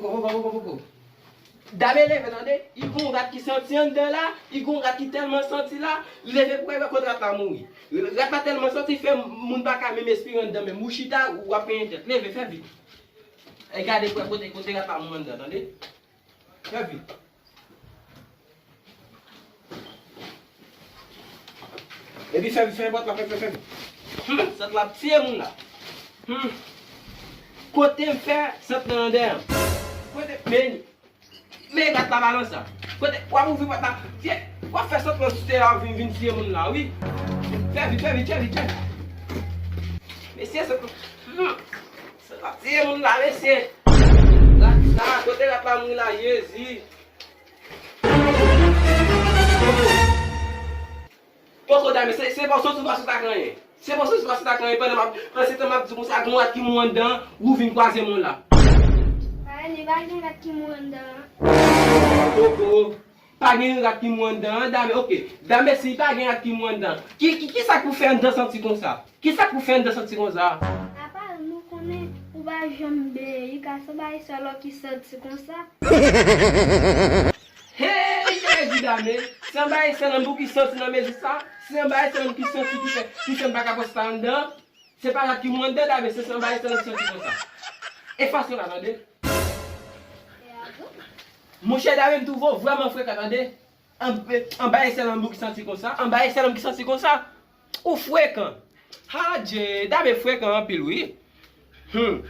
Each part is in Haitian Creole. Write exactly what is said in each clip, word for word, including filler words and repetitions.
Poko, poko, poko, poko. Dame leve, tande. Li gon rat ki santi anndan la, li gon rat ki tèlman santi la, li leve pou wè kote rat la mouri. Rat la tèlman santi, fè moun pa ka menm espire anndan menm. Ou chita, w ap penyen tèt. Leve, fè vit. E gade pou wè kote, kote rat la mouri anndan, tande. Fè vit. Epi fè vit, fè pòt la, fè, fè, fè vit. Hmm, sant la ap tiye moun la. Hmm. Kote m fè sant nan anndan an? Kote, men, men rat la pa nan sa. Kote, w ap ouvri pòt la. Tiye, w ap fè sant lan site la vin, vin tiye moun la, wi. Fè vit, fè vit, fè vit, fè vit. Mesye, sant lan, hmm, sant la ap tiye moun la, mesye. Rat sa, kote rat la mouri la, Jezi. Poko, dame, se, se pa w soti, w pa sot ak anyen. Se pa w soti, w pa sot ak anyen. Pandan m ap, pandan se tan m ap di konsa, gon rat ki mouri anndan, ou vin kwaze mwen la. Pa gen, pa gen rat ki mouri anndan. Poko. Pa gen rat ki mouri anndan, dame, oke. Dame, si pa gen rat ki mouri anndan, ki, ki, ki sa k pou fè anndan santi konsa? Ki sa k pou fè anndan santi konsa? Apa nou konnen ou pa janm benyen, li ka se anba esèl ou ki santi konsa. Hey, Jezi dame, se anba esèl an bou ki santi nan mezi sa, se anba esèl an ki santi ki fè, ki fè m pa ka pran sa anndan. Se pa rat ki mouri anndan, dame, se anba esèl an ki santi konsa. Efase la, tande. Monchè, dame, m twouve w vrèman frekan, tande. An, anba esèl an bou ki santi konsa, anba esèl an ki santi konsa. Ou frekan. Adje, dame frekan anpil, wi. Hmm.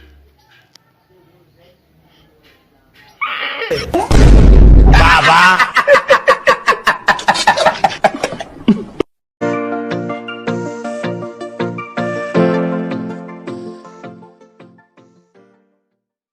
Baba.